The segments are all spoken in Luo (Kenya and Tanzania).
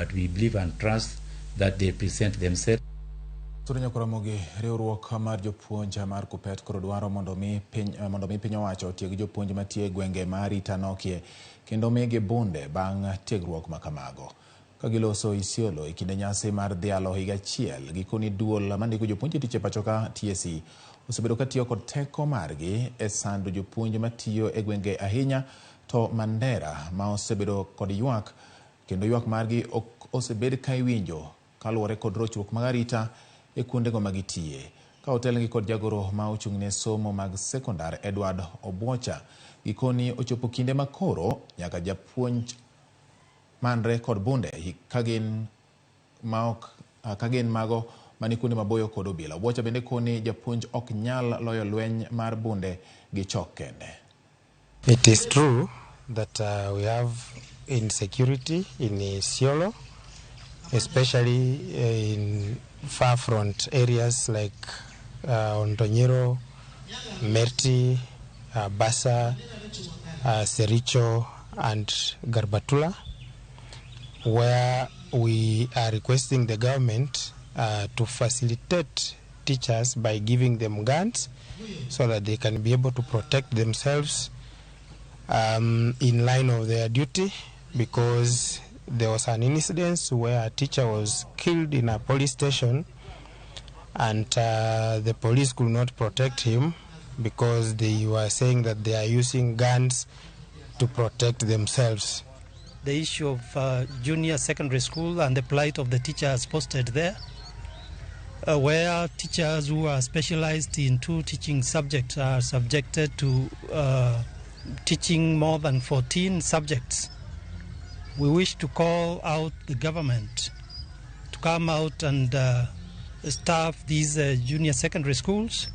But we believe and trust that they present themselves. Suru Nyakoromogi, riwruok mar jopuonj mar KUPPET koro dwaro mondo mi piny owacho otieg jopuonj matie e gwenge ma arita nokie kendo migi bunde bang' tiegruok makamago. Ka giloso Isiolo e kinde nyasi mar dhialo higa achiel, gikoni duol mandiko jopuonj e tich e pachoka TSC osebedo katiyo kod teko margi e sando jopuonj matiyo e gwenge, ahinya to Mandera, ma osebedo kod ywak kendo ywak margi ok osebed ka iwinjo kaluwore kod rochruok mag arita e kuondego ma gitiye. Ka otelnegi kod jagoro ma ochung'ne somo mag sekondar Edward Obwocha, gikoni ochopo kinde ma koro nyaka japuonj manre kod bunde ka gin maok ka gin mago mani kuonde maboyo kod obila. Obwocha bende koni japuonj ok nyal loyo lweny mar bunde gi chok kende. It is true that we have insecurity in Isiolo, especially in far front areas like Oldonyiro, Merti, Bassa, Sericho, and Garbatula, where we are requesting the government to facilitate teachers by giving them guns so that they can be able to protect themselves in line of their duty, because there was an incident where a teacher was killed in a police station and the police could not protect him because they were saying that they are using guns to protect themselves. The issue of junior secondary school and the plight of the teachers posted there, where teachers who are specialized in two teaching subjects are subjected to teaching more than 14 subjects. We wish to call out the government to come out and staff these junior secondary schools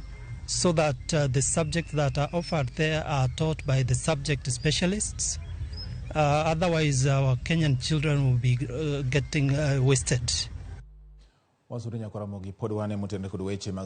so that the subjects that are offered there are taught by the subject specialists. Otherwise, our Kenyan children will be getting wasted. Wasuru Nyakoromogi pod wane motenore kod weche mag